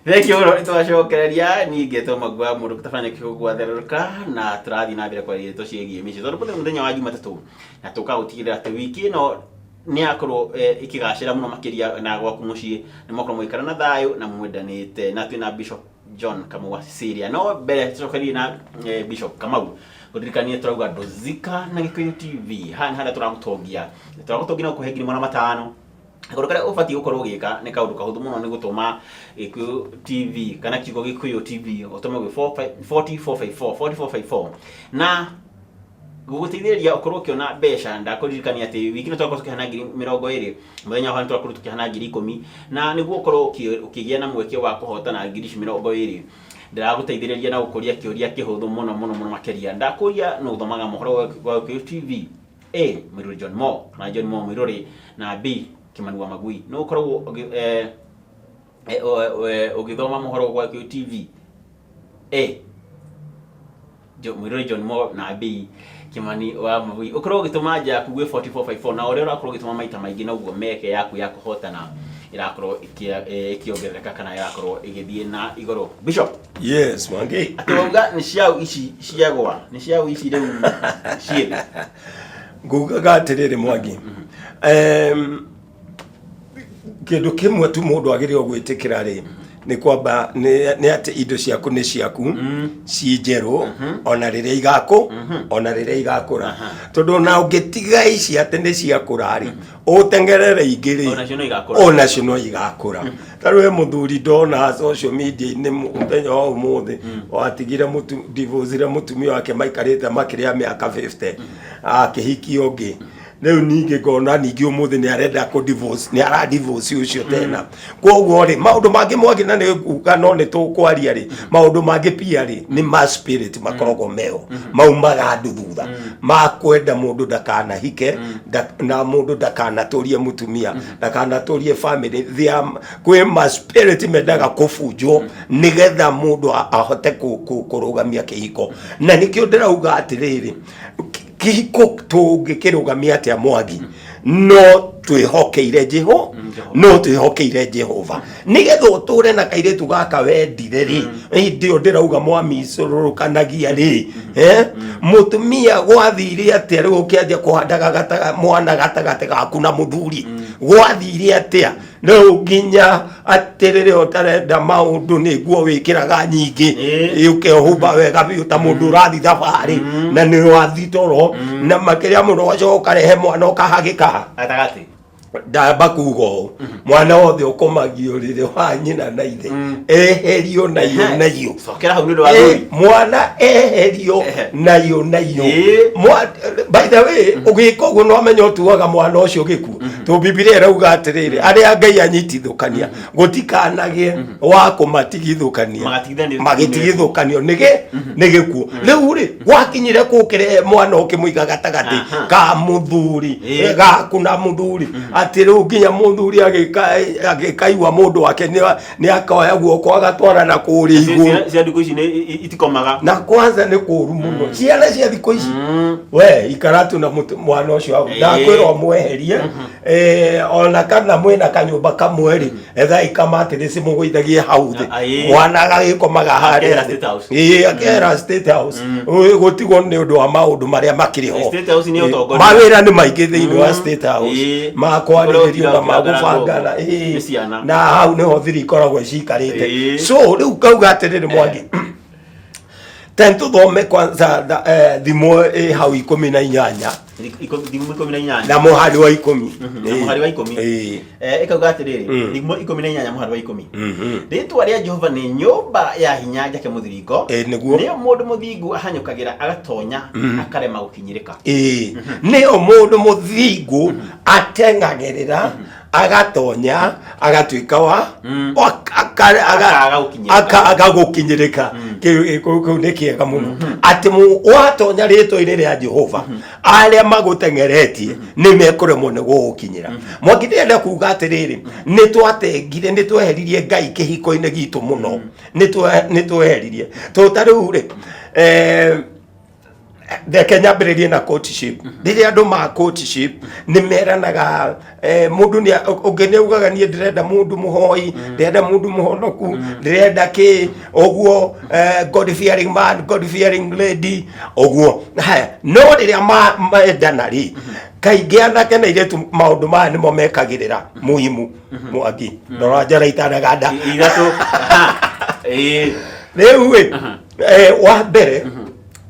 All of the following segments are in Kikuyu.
Thank you mũno nĩ twacokereria. Niĩ ngetwo Magua mũndũ gũtabania kĩgo gwatherũka, na tũrathiĩ na mbere kwaria ndeto ciĩgiĩ mĩciĩ tondũ mũthenya mũthenya wa Jumatatũ, na tũkaga gũtigĩrĩra atĩ wiki ĩno nĩ yakorwo ĩkĩgacĩra mũno makĩria, na gwaku mũciĩ nĩ mwakorwo mũgĩikara na thayũ na mwendanĩte. Na twĩna Bishop John Kamau wa Cecilia. No mbere tũcokerie na Bishop Kamau, gũtirikanie tũrauga ndũzika na Gĩkũyũ TV. Haha nĩ harĩa tũragũtongia, tũragũtongia na gũkũhe 500,000. Kaũndũ karĩa ũbatiĩ gũkorwo ũgĩka nĩ kaũndũ kahũthũ mũno, nĩ gũtũma Gĩkũyũ TV kana kiugo Gĩkũyũ TV ũtũme gwĩ 4454 4454, na gũgũteithĩrĩria ũkorwo ũkĩona mbeca. Ndakũririkania atĩ wiki ĩno twakorwo tũkĩhana 20,000, mũthenya wa twakorwo tũkĩhana 10,000, na nĩguo ũkorwo ũkĩgĩa na mweke wa kũhotana ngiri ici 20, ndĩragũteithĩrĩria na gũkũria kĩũria kĩhũthũ mũno mũno mũno makĩria. Ndakũria, nũ ũthomaga mohoro wa Gĩkũyũ TV? A, Mũirũrĩ John Mo kana John Mo Mũirũrĩ, na B, Kĩmani wa Magui. Nũ ũkoragwo ũgĩthoma mohoro gwa Gĩkũyũ TV? A, Mũirũrĩ John Mo, na B, Kĩmani wa Magui. Ũkorwo ũgĩtũma nja yaku gwĩ 4454, na ũrĩa ũrakorwo ũgĩtũma maita maingĩ noguo meke yaku ya kũhotana ĩrakorwo ĩkĩongerereka kana ĩrakorwo ĩgĩthiĩ na igũrũ. Bishop. Yes, Mwangi. Atĩ wauga nĩ ciau ici ciagwa, nĩ ciau ici rĩu ciĩ thĩ? Ngugaga atĩrĩrĩ, Mwangi, kĩndũ kĩmwe tu mũndũ agĩrĩirwo gwĩtĩkĩra rĩ, nĩ kwamba nĩ atĩ indo ciaku nĩ ciaku ci njerũ, ona rĩrĩa igakũ ona rĩrĩa igakũra, tondũ ona ũngĩtiga ici atĩ nĩ ciakũra rĩ, ũteng'erere ingĩ rĩ, Onacio no igakũra. Onacio no igakũra. Ta rĩu he mũthuri ndona social media-inĩ mũthenya wa ũmũthĩ, watigire mũtu divorce mũtumia wake maikarĩte makĩria ya mĩaka 50, akĩhikia ũngĩ. Rĩu ningĩ ngona ningĩ ũmũthĩ nĩ arenda kũ divorce, nĩ ara divorce ũcio tena. Koguo rĩ, maũndũ mangĩ, Mwangi, na nĩ nguga no nĩ tũkwaria rĩ, maũndũ mangĩ pia rĩ, nĩ ma spirit makoragwo meho, maumaga andũ thutha makwenda mũndũ ndakanahike na mũndũ ndakanatũrie mũtumia, ndakanatũrie family. They are, kwĩ ma spirit mendaga kũbunjwo nĩgetha mũndũ ahote kũrũgamia kĩhiko. Na nĩkĩo ndĩrauga atĩrĩrĩ, kĩhiko tũngĩkĩrũgamia atĩa, Mwangi? No twĩhokeire Jeho no twĩhokeire Jehova nĩgetha ũtũre na kairĩtu gaka wendire rĩ. Hĩndĩ ĩyo ndĩrauga mwamicũrũrũkanagia rĩ, eh? Mũtumia gwathire atĩa rĩu ũkĩanjia kũhandaga mwana gatagatĩ gaku na mũthuri? Gwathire atĩa rĩu nginya atĩ rĩrĩa ũtarenda maũndũ nĩ nguo wĩkĩraga nyingĩ, ũkehumba wega biũ ta mũndũ ũrathi thabarĩ, na nĩ wathi toro, na makĩria mũno ũgacoka ũkarehe mwana ũkahagĩka gatagatĩ? Ndamba kuga ũũ, mwana wothe ũkomagio ũrĩrĩ wa nyina na ithe eherio nayo nayo. Cokera hau nĩ ũndũ wa thuri. Mwana eherio nayo nayo. By the way, ũgĩka ũguo no amenya ũtuaga mwana ũcio gĩkuũ, tondũ Bibilia ĩrauga atĩrĩrĩ, arĩa Ngai anyitithũkania gũtikanagĩe wa kũmatigithũkania. Magatigithanio. Magĩtigithũkanio nĩ gĩkuũ. Rĩu rĩ, gwakinyire kũkĩrehe mwana ũkĩmũiga gatagatĩ ka mũthuri gaku na mũthuri, atĩ rĩu nginya mũthuri agĩkaigua mũndũ wake nĩ akoya guoko agatwara na kũrĩa igũrũ. Ciana cia thikũ ici nĩ itikomaga. Na kwanza nĩ kũru mũno ciana cia thikũ ici. We ikara tu na mwana ũcio hau. Ndakwĩra ũmweherie. Ona kana mwĩna kanyũmba kamwe rĩ, ethai kamatĩrĩci mũgũithagie hau thĩ. Mwana agagĩkomaga harĩa Akehera thĩ. State House. Ĩĩ, akehera State House. Gũtigwo nĩ ũndũ wa maũndũ marĩa makĩrĩ ho. State House nĩ ũtongoria. Mawĩra nĩ maingĩ thĩinĩ wa State House, makwarĩrĩrio na Ũrĩa magũbangana. Nĩ ciana. Na hau nĩho thiri ikoragwo cikarĩte. So rĩu ngauga atĩrĩrĩ, Mwangi, ten tũthome kwanza thimo ĩ hau 18. Thimo 18. Na mũhari wa 10. Na mũhari wa 10. Ĩkauga atĩrĩrĩ, thimo 18 mũhari wa 10: "Rĩtwa rĩa Jehova nĩ nyũmba ya hinya njake mũthiringo, Nĩguo. nĩyo mũndũ mũthingu ahanyũkagĩra agatonya akarema gũkinyĩrĩka." Ĩĩ, nĩyo mũndũ mũthingu ateng'agĩrĩra agatonya agatuĩka wa Akaga gũkinyĩrĩka. Akaga gũkinyĩrĩka. Kĩu nĩ kĩega mũno atĩ watonya rĩtwa-inĩ rĩa Jehova, arĩa magũteng'eretie nĩ mekũremwo nĩ gũgũkinyĩra. Mwangi, ndĩrenda kuga atĩrĩrĩ, nĩ twatengire, nĩ tweheririe Ngai kĩhiko-inĩ gitũ mũno, nĩ tweheririe. To ta rĩu rĩ, Reke nyambĩrĩrie na courtship. Rĩrĩa andũ ma courtship nĩ meranaga, mũndũ nĩ ũngĩ nĩ augaga, "Niĩ ndĩrenda mũndũ mũhoi, ndĩrenda mũndũ mũhonoku, ndĩrenda kĩ ũguo, God fearing man, God fearing lady," ũguo. Haya, no rĩrĩa mendana rĩ, kaingĩ anake na airĩtu maũndũ maya nĩmo mekagĩrĩra muhimu. Mwangi, ndora njara itanaganda. Ithatũ. Aha. Ĩĩ. Rĩu ĩ, wa mbere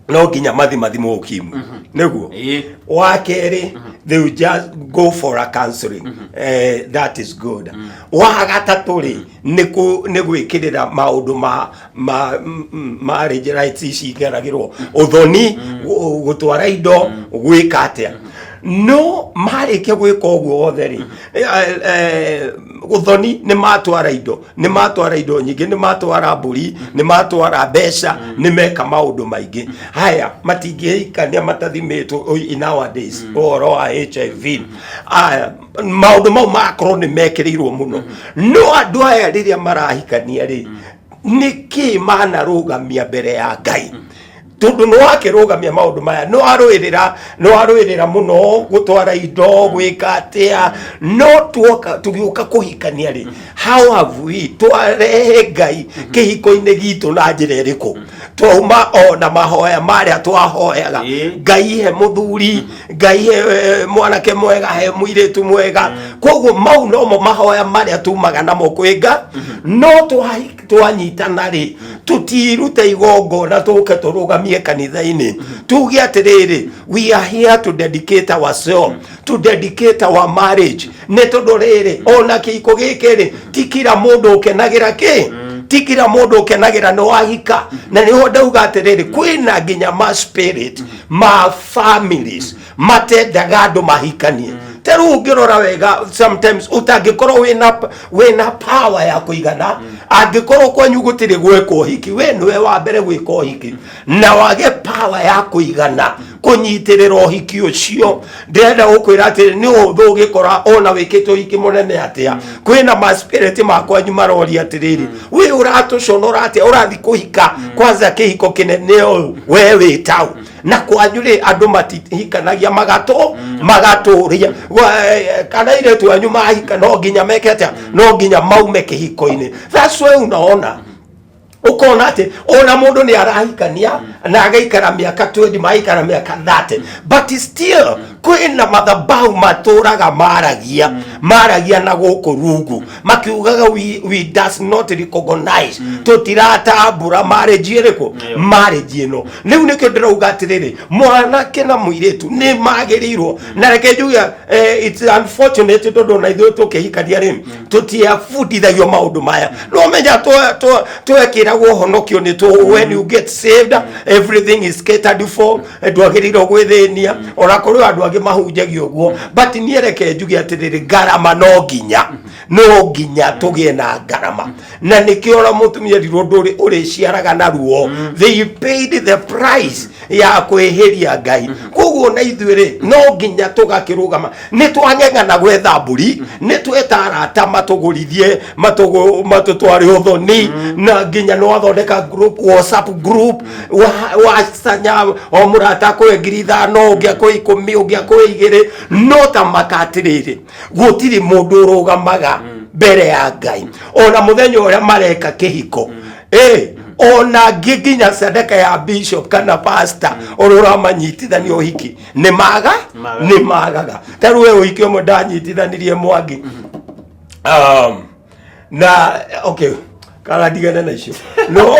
no nginya mathimwo ukimwi nĩguo. Wa kerĩ, they will just go for a counseling, that is good. Wa gatatũ rĩ, nĩ gwĩkĩrĩra maũndũ ma marriage rights ici igeragĩrwo ũthoni, gũtwara indo, gwĩka atĩa. No marĩkia gwĩka ũguo wothe rĩ, ũthoni nĩ matwara indo, nĩ matwara indo nyingĩ, nĩ matwara mbũri, nĩ matwara mbeca, nĩ meka maũndũ maingĩ. Haya, matingĩhikania matathimĩtwo in nowadays ũhoro wa HIV. Aya, maũndũ mau makorwo nĩ mekĩrĩirwo mũno. No andũ aya rĩrĩa marahikania rĩ, nĩ kĩ manarũgamia mbere ya Ngai? Tondũ nĩ wakĩrũgamia maũndũ maya, nĩ warũĩrĩra mũno gũtwara indo, gwĩka atĩa, no tuoka tũgĩũka kũhikania rĩ, how have we twarehe Ngai kĩhiko-inĩ gitũ na njĩra ĩrĩkũ? Twauma o na mahoya marĩa twahoyaga, "Ngai he mũthuri, Ngai he mwanake mwega, he mũirĩtu mwega." Koguo mau nomo mahoya marĩa tumaga namo kwĩ Nga. No twanyitana rĩ, tũtirute igongona tũke tũrũgamie kanitha-inĩ tuge atĩrĩrĩ, "We are here to dedicate ourselves, to dedicate our marriage." Nĩ tondũ rĩrĩ, ona kĩhiko gĩkĩ rĩ, ti kila mũndũ ũkenagĩra kĩ, ti kila mũndũ ũkenagĩra nĩ wahika. Na nĩho ndauga atĩrĩrĩ, kwĩna nginya ma spirit ma families matendaga andũ mahikanie. Ta rĩu ũngĩrora wega, sometimes ũtangĩkorwo wĩna power ya kũigana, angĩkorwo kwanyu gũtirĩ gwĩka ũhiki, we nĩwe wa mbere gwĩka ũhiki na wage power ya kũigana kũnyitĩrĩra ũhiki ũcio, ndĩrenda gũkwĩra atĩ nĩ ũhũthũ ũgĩkora ona wĩkĩte ũhiki mũnene atĩa, kwĩna ma spirit ma kwanyu maroria atĩrĩrĩ, "We ũratũconora atĩa? Ũrathi kũhika kwanza kĩhiko kĩnene ũũ, we wĩ tau na kwanyu rĩ, andũ matihikanagia magatũria. Kana airĩtu anyu mahika no nginya meke atĩa? No nginya maume kĩhiko-inĩ." That's why unaona, ukona atĩ ona mũndũ nĩ arahikania na agaikara mĩaka 20, magaikara mĩaka 30, but still kwĩna mathabahu matũraga maragia na gũkũ rungu makiugaga, We does not recognize, tũtiratambũra marriage ĩrĩkũ, Ĩyo. marriage ĩno." Rĩu nĩkĩo ndĩrauga atĩrĩrĩ, mwanake na mũirĩtu nĩ magĩrĩirwo. Na reke njuge, it's unfortunate tondũ na ithuĩ tũkĩhikania rĩ, tũtiabundithagio maũndũ maya. No menya twekĩragwo honokio nĩ tũ when you get saved, everything is catered for, ndwagĩrĩirwo gwĩthĩnia. Ona kũrĩ andũ angĩ mahunjagia ũguo, but niĩ reke njuge atĩrĩrĩ, ngarama no nginya tũgĩe na ngarama. Na nĩkĩo ona mũtumia rirwo ndũrĩ ũrĩciaraga na ruo. They paid the price ya kwĩhĩria Ngai. Koguo na ithuĩ rĩ, no nginya tũgakĩrũgama. Nĩ twang'eng'ana gwetha mbũri, nĩ tweta arata matũgũrithie, matũtware ũthoni, na nginya nĩ wathondeka group, WhatsApp group, wacanya o mũrata akũhe 5,000, ũngĩ akũhe 10, ũngĩ akũhe 2. No ta maka atĩrĩrĩ, gũtirĩ mũndũ ũrũgamaga mbere ya Ngai ona mũthenya ũrĩa mareka kĩhiko. Ona ngĩ nginya sadaka ya bishop kana pastor ũrĩa ũramanyitithania ũhiki nĩ maga. Magaga. Nĩ magaga. Ta rĩu we ũhiki ũmwe ndanyitithanirie, Mwangi, na okay, kana ndigane na icio no.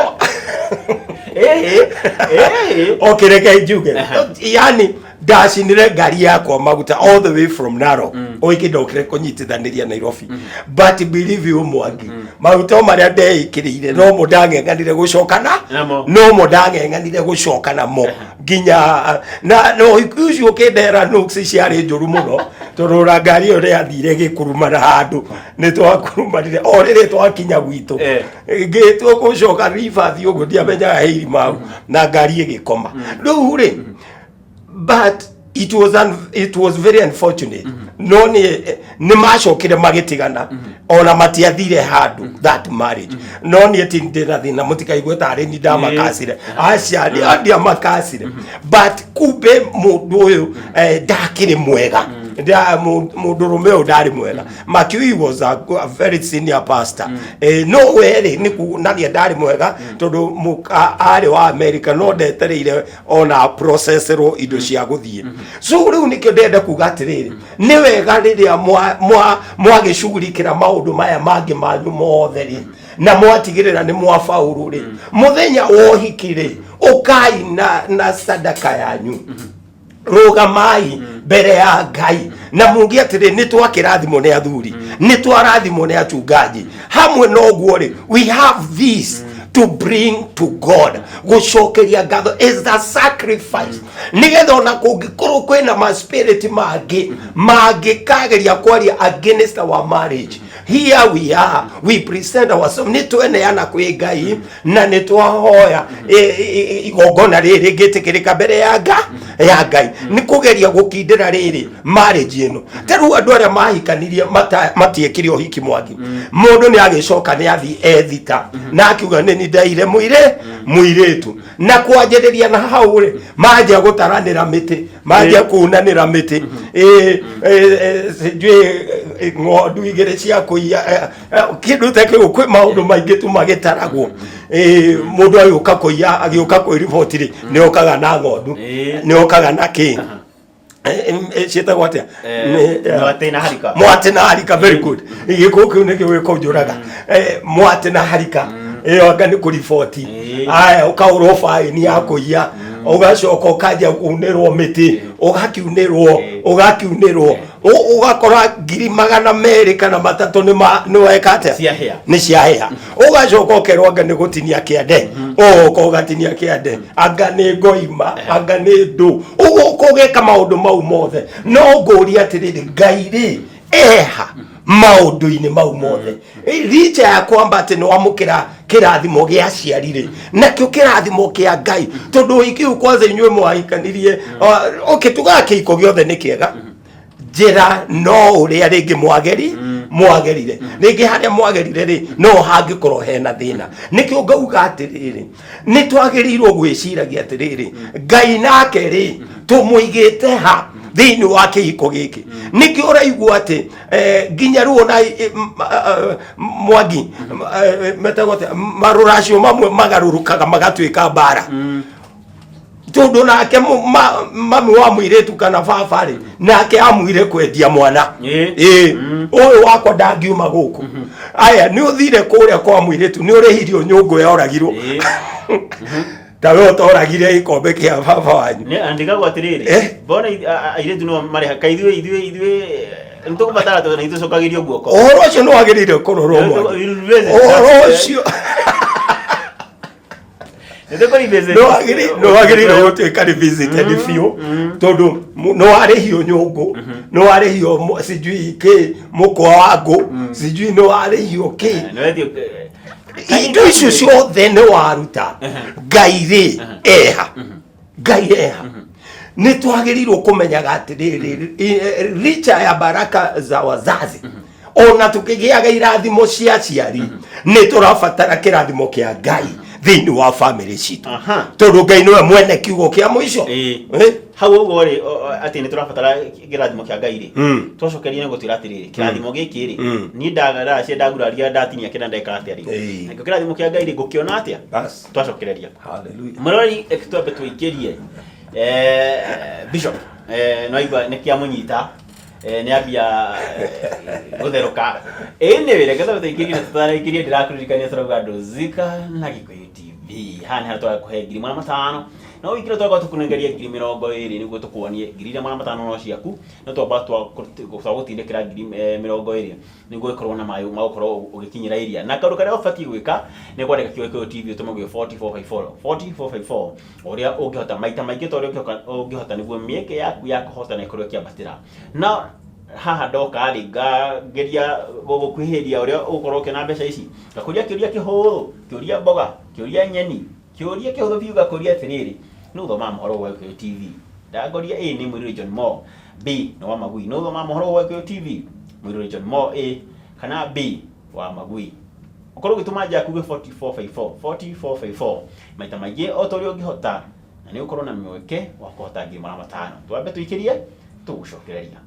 Okay, reke njuge, yani ndacinire ngari yakwa maguta all the way from Narok, ũhiki ndokire kũnyitithanĩria Nairobi. But believe you, Mwangi, maguta o marĩa ndeĩkĩrĩire nomo ndang'eng'anire gũcoka na Namo. Nomo ndang'eng'anire gũcoka namo nginya na ũhiki ũcio ũkĩndehera nuksi ciarĩ njũru mũno, tondũ ona ngari ĩyo nĩyathire ĩgĩkurumana handũ, nĩ twakurumanire o rĩrĩ twakinya gwitũ. Ngĩtua gũcoka ribathi ũguo, ndiamenyaga he irima hau na ngari ĩgĩkoma. Rĩu rĩ, but It was very unfortunate, no nĩ macokire magĩtigana, ona matiathire handũ that marriage. No niĩ ti ndĩna thĩna, mũtikaigue tarĩ ni ndamakacire, aca, ndiamakacire, but kumbe mũndũ ũyũ ndakĩrĩ mwega. Mũndũrũme ũyũ ndarĩ mwega. Makiu, he was a very senior pastor. No we rĩ, nĩ kuonania ndarĩ mwega, tondũ arĩ wa America, no ndetereire ona processerwo indo cia gũthiĩ. So rĩu nĩkĩo ndĩrenda kuga atĩrĩrĩ, nĩ wega rĩrĩa mwagĩcugurikĩra maũndũ maya mangĩ manyu mothe rĩ, na mwatigĩrĩra nĩ mwabaũrũ rĩ, mũthenya wa ũhiki rĩ, ũkai na sadaka yanyu, rũgamai mbere ya Ngai na muge atĩrĩ, nĩ twakĩrathimwo nĩ athuri, nĩ twarathimwo nĩ achungaji, hamwe na ũguo rĩ, we have this to bring to God. Gũcokeria ngatho is a sacrifice, nĩgetha ona kũngĩkorwo kwĩna ma spirit mangĩ mangĩkageria kwaria against our marriage, here we are, we present ourselves, nĩ tweneana kwĩ Ngai na nĩ twahoya igongona rĩrĩ ngĩtĩkĩrĩka mbere ya Ngai. Nĩ kũgeria gũkindĩra rĩrĩ marriage ĩno. Ta rĩu andũ arĩa mahikanirie matiekire ũhiki, Mwangi, mũndũ nĩ agĩcoka nĩ athi ethita na akiuga nĩ ni ndaire mũirĩtu, na kwanjĩrĩria na hau rĩ, manjia gũtaranĩra mĩtĩ, manjia kunanĩra mĩtĩ. Ĩ, sijui ng'ondu igĩrĩ cia kũiya, kĩndũ ta kĩu. Kwĩ maũndũ maingĩ tu magĩtaragwo. Mũndũ agĩũka kũiya, agĩũka kwĩriboti rĩ, nĩ okaga na ng'ondu, nĩ okaga na kĩ. Ciĩtagwo atĩa? Mwatĩ na harika. Mwatĩ na harika, very good. Gĩkũyũ kĩu nĩkĩo gĩkũnjũraga. Mwatĩ na harika ĩyo anga nĩ kũriboti. Aya, ũkaũrwo baĩni ya kũiya, ũgacoka ũkanjia kunĩrwo mĩtĩ, ũgakiunĩrwo, ũgakiunĩrwo, ũgakora 203,000 nĩ weka atĩa? Ciahĩa. Nĩ ciahĩa. Ũgacoka ũkerwo anga nĩ gũtinia kĩande, ũgoka ũgatinia kĩande, anga nĩ ngoima, anga nĩ ndũ, ũgoka ũgeka maũndũ mau mothe. No ngũria atĩrĩrĩ, Ngai rĩ eha maũndũ-inĩ mau mothe? Licha ya kwamba atĩ nĩ wamũkĩra kĩrathimo gĩa aciari rĩ, nakĩo kĩrathimo kĩa Ngai, tondũ ũhiki ũyũ kwanza inyuĩ mwahikanirie, okay, tugaga kĩhiko gĩothe nĩ kĩega, njĩra no ũrĩa rĩngĩ mwagerire, rĩngĩ harĩa mwagerire rĩ, no hangĩkorwo hena thĩna. Nĩkĩo ngauga atĩrĩrĩ, nĩ twagĩrĩirwo gwĩciragia atĩrĩrĩ, Ngai nake rĩ, tũmũigĩte ha thĩinĩ wa kĩhiko gĩkĩ? Nĩkĩo ũraigua atĩ nginya rĩu ona Mwangi, metagwo atĩa, marũracio mamwe magarũrũkaga magatuĩka mbara, tondũ nake mami wa mũirĩtu kana baba rĩ, nake amuire kwendia mwana. Ĩ, ũyũ wakwa ndangiuma gũkũ. Aya, nĩ ũthire kũrĩa kwa mũirĩtu, nĩ ũrĩhirio nyũngũ yoragirwo. Ta we ũtoragire gĩkombe kĩa baba wanyu. Nĩ andĩkagwo atĩrĩrĩ, bona airĩtu no marĩha, ka ithuĩ nĩ tũkũbatara tondũ na ithuĩ tũcokagĩrio guoko. Ũhoro ũcio nĩ wagĩrĩire kũrorwo, Mwangi. Ũhoro ũcio Nĩ tũkũrevisit. Nĩ wagĩrĩire gũtuĩka revisited biũ, tondũ nĩ warĩhio nyũngũ, nĩ warĩhio sijui kĩ, mũkwa wa ngũ, sijui nĩ warĩhio kĩ. Nĩ wetio Indo icio ciothe nĩ waruta, Ngai rĩ eha? Ngai eha? Nĩ twagĩrĩirwo kũmenyaga atĩrĩrĩ, licha ya baraka za wazazi, ona tukĩgĩaga irathimo cia aciari, nĩ tũrabatara kĩrathimo kĩa Ngai thĩinĩ wa famĩlĩ citũ, tondũ Ngai nĩwe mwene kiugo kĩa mũico. Hau ũguo rĩ, atĩ nĩ tũrabatara kĩrathimo kĩa Ngai rĩ, twacokeria nĩ gũtwĩra atĩrĩrĩ, kĩrathimo gĩkĩ rĩ, niĩ ndagaracia, ndaguraria, ndatinia kĩrĩa, ndeka atĩa rĩ? Nakĩo kĩrathimo kĩa Ngai rĩ, ngũkĩona atĩa? Bas. Twacokereria. Hallelujah. Mũrori, twambe tũingĩrie bishop. No aigua nĩ kĩamũnyita, nĩ ambia gũtherũka. Anyway, reke twambe tũingĩrie, na tũtaraingĩria ndĩrakũririkania tũrauga andũ Zika na Gĩkũyũ TV, haha nĩ harĩa tũrakũhe 500,000, no wiki ĩno twakorwo tũkũnengeria 20,000 nĩguo tũkuonie 4,500 no ciaku, no twamba twagũtindĩkĩra 20,000 nĩguo ĩkorwo na maĩ magũkorwo ũgĩkinyĩra iria. Na kaũndũ karĩa ũbatiĩ gwĩka nĩ kwandĩka kiugo Gĩkũyũ TV, ũtũme gwĩ 4454 4454 ũrĩa ũngĩhota, maita maingĩ ta ũrĩa ũngĩhota, nĩguo mĩeke yaku ya kũhotana ĩkorwo ĩkĩambatĩra. Na haha ndoka rĩ, ngageria gũgũkuhĩhĩria ũrĩa ũgũkorwo ũkĩona mbeca ici. Ngakũria kĩũria kĩhũthũ, kĩũria mboga, kĩũria nyeni, kĩũria kĩhũthũ biũ. Ngakũria atĩrĩrĩ, nĩ ũthomaga mohoro gwa Gĩkũyũ TV? Ndangoria A nĩ Mũirũrĩ John Mo, B nĩ wa Magui. Nĩ ũthoma mohoro wa Gĩkũyũ TV, Mũirũrĩ John Mo A kana B wa Magui. Ũkorwo ũgĩtũma njaku gwĩ 4454 4454 maita maingĩ o ta ũrĩa ũngĩhota na nĩ ũgũkorwo na mweke wa kũhota 500,000. Twambe tũikĩrie tũgũcokereria.